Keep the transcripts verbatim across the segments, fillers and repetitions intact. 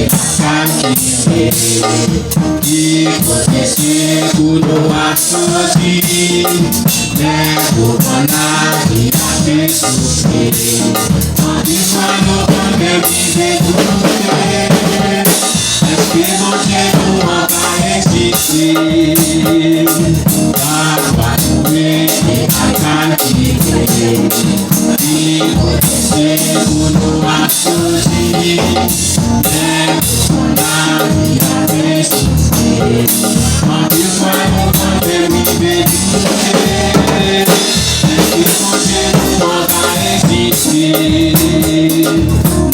Kalkile ki kote sekou nou ap soti. Lè ou konn lavi a te soufle, anpil fwa nou konn menm rive doute. Èske Bondye nou an pa egziste? Pafwa nou rete ap kalkile ki kote sekou nou ap soti. Lè nou konn lavi a te soufle, anpil fwa nou konn menm rive doute. Èske Bondye nou an pa egziste?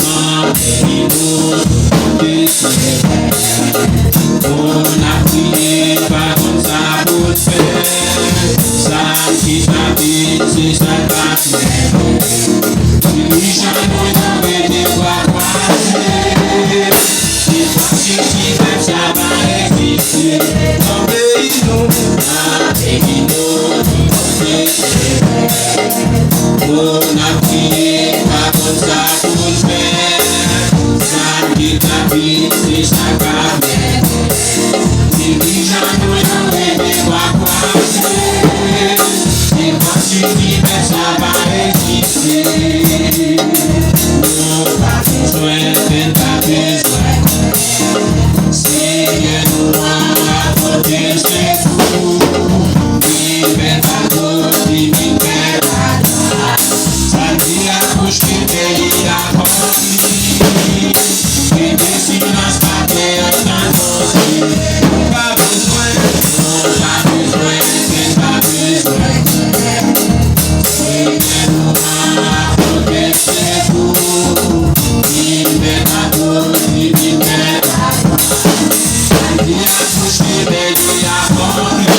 Nan peyi nou, nou konn te sevè. Moun ap kriye, pa konn sa pou n fè. Sa ki t ap vin, se sa k ap mennen. Dirijan nou yo rete bra kwaze. Enpòs ki ti pèp sa pa egziste. Nan peyi nou, nan peyi nou, nou konn te sevè. Moun ap kriye, pa konn sa pou n fè. Sa ki t ap vin, se sa k ap mennen. Dirijan nou yo rete bra kwaze. Enpòs ki ti pèp sa pa egziste. Nou pa bezwen, pèp pa bezwen. Senyè nou an ap pote sekou. Li pèp a koz, li vin pèp a gras. Sa l di a bouch li, men li a kò li. Rete silans, pa fè anonse. Nou pa bezwen, nou pa bezwen, pèp pa bezwen. Senyè nou an ap pote sekou. Li pèp a koz, li vin pèp a gras. Sa l di a bouch li, men li a kò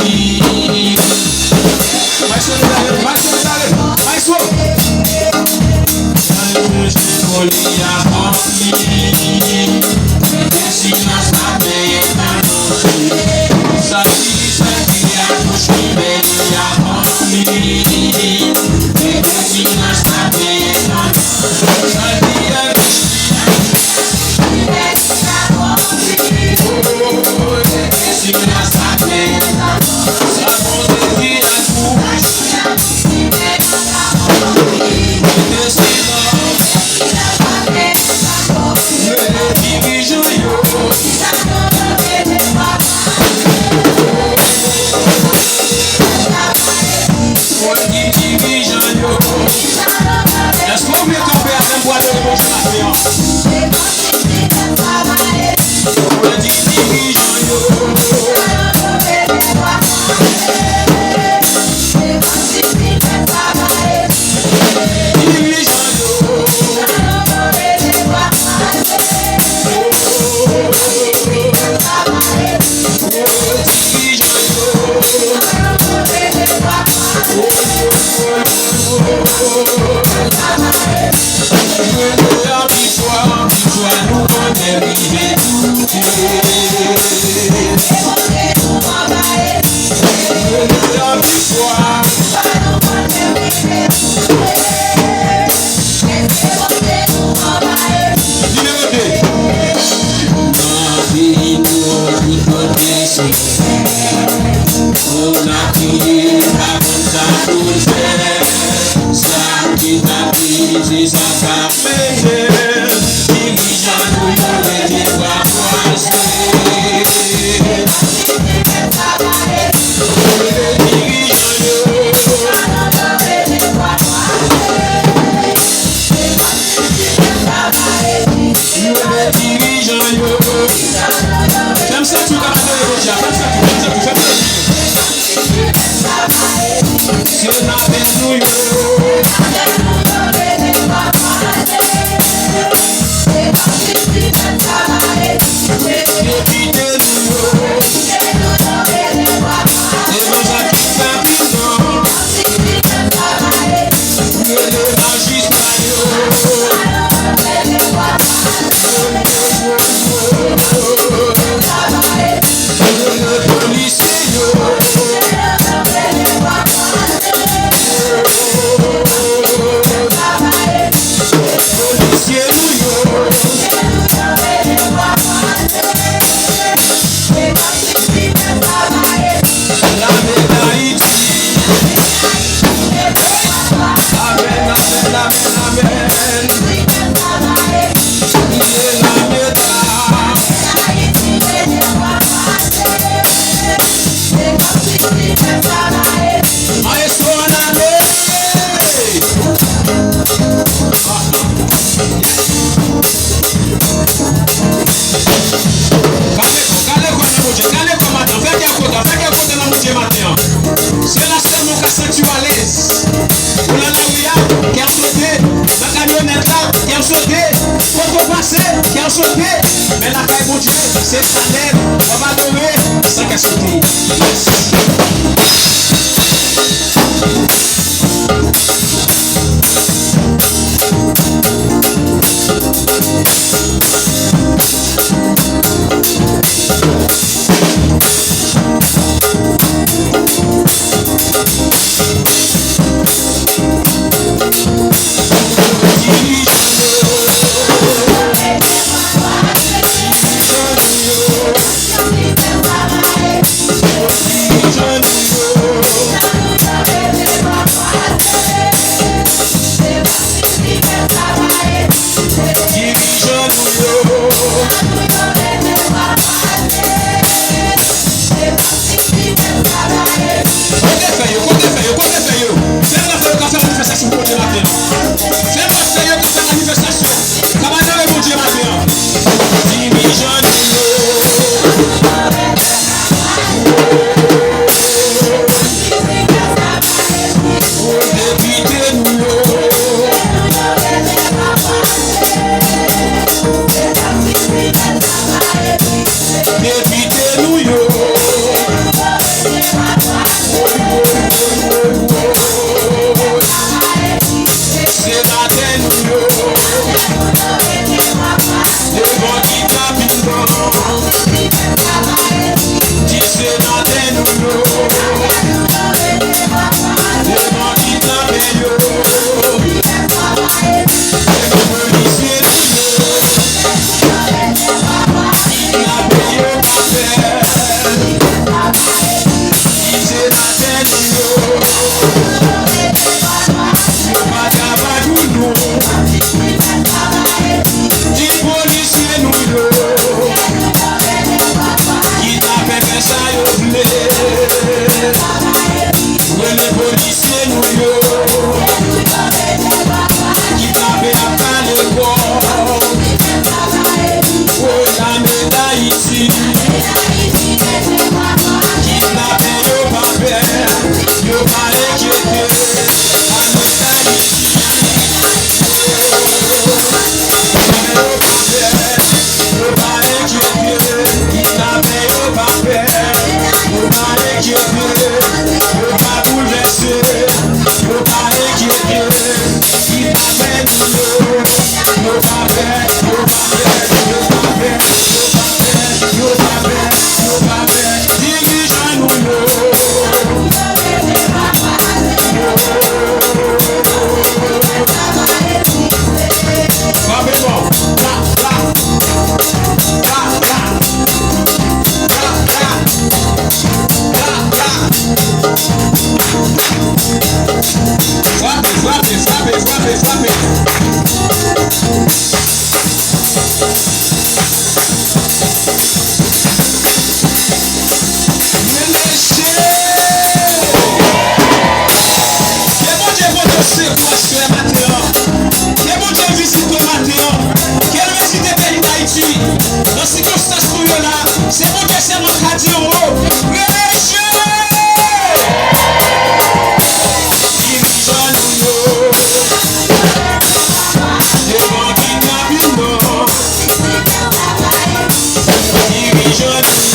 li. Maestro, dale, maestro, dale. Maestro. Sa l di a bouch li, men li a kò li. Rete silans, pa fè anonse. Sa l di, sa l di a bouch li, men li a kò li. Rete silans, pa fè anonse. Sa l di a bouch li, Èske w vle kanpe avè m pou adore Bondye maten an? Mwen di dirijan yo. Dirijan yo. Dirijan yo. Mwen te anvi fwa, anvi fwa nou konnen rive doute. Mwen te anvi fwa. Nimewo de. Nan peyi nou, tout kote se moun ap kriye, pa konn sa pou n fè. Sa ki t ap vini, se sa k ap mennen. Dirijan nou yo rete bra kwaze. Dirijan yo. Dirijan yo. Fè m santi w ka adore Bondye a. Fè m santi w, fè m santi w, fè m santi w. Se maten nou yo. Sote, men lakay Bondye, se chanèl w ap adore san kè sote. Yes. Dirijan nou yo. Kote fèy yo, kote fèy yo, kote fèy yo. Fè lòt fèy yo ka fè manifestasyon pou Bondye maten an. Fè lòt fèy yo ka fè manifestasyon. Ka adore Bondye maten an. Dirijan nou yo. Depite nou yo. Depite nou yo. Senatè nou yo. Devan kidnapin nan. Di senatè nou yo. Devan kidnapè yo. Devan polisye nou yo. Kidnapè yo pa pè. Di senatè nou yo. Yo pa travay pou nou. Di polisye nou yo. Ki ta fè fè sa yo vle. Rele polisye nou yo. Ki ta fè ap pale fò. Woy lame Dayiti. Kidnapè yo pa pè, yo pa enkyete. Lame Dayiti. Yo pa pè, yo pa enkyete. Kidnapè yo pa pè, yo pa enkyete. Yo pa boulvèse, yo pa enkyete. Kidnapè nou yo. Yo pa pè, yo pa pè, yo pa pè, yo pa pè, yo pa pè, yo pa pè. Dirijan nou yo. Frape fò. Klap, klap. Klap, klap. Klap, klap. Klap, klap. Frape, frape, frape, frape, frape. Men mesye! Ke Bondye pote w sekou aswè maten an. Ke Bondye vizite w maten an. Ke l vizite peyi Dayiti. Nan sikonstans nou ye la, se Bondye sèlman k ka di yon mo. Rele Jezi! Dirijan nou yo. Devan kidnapin nan. Dirijan nou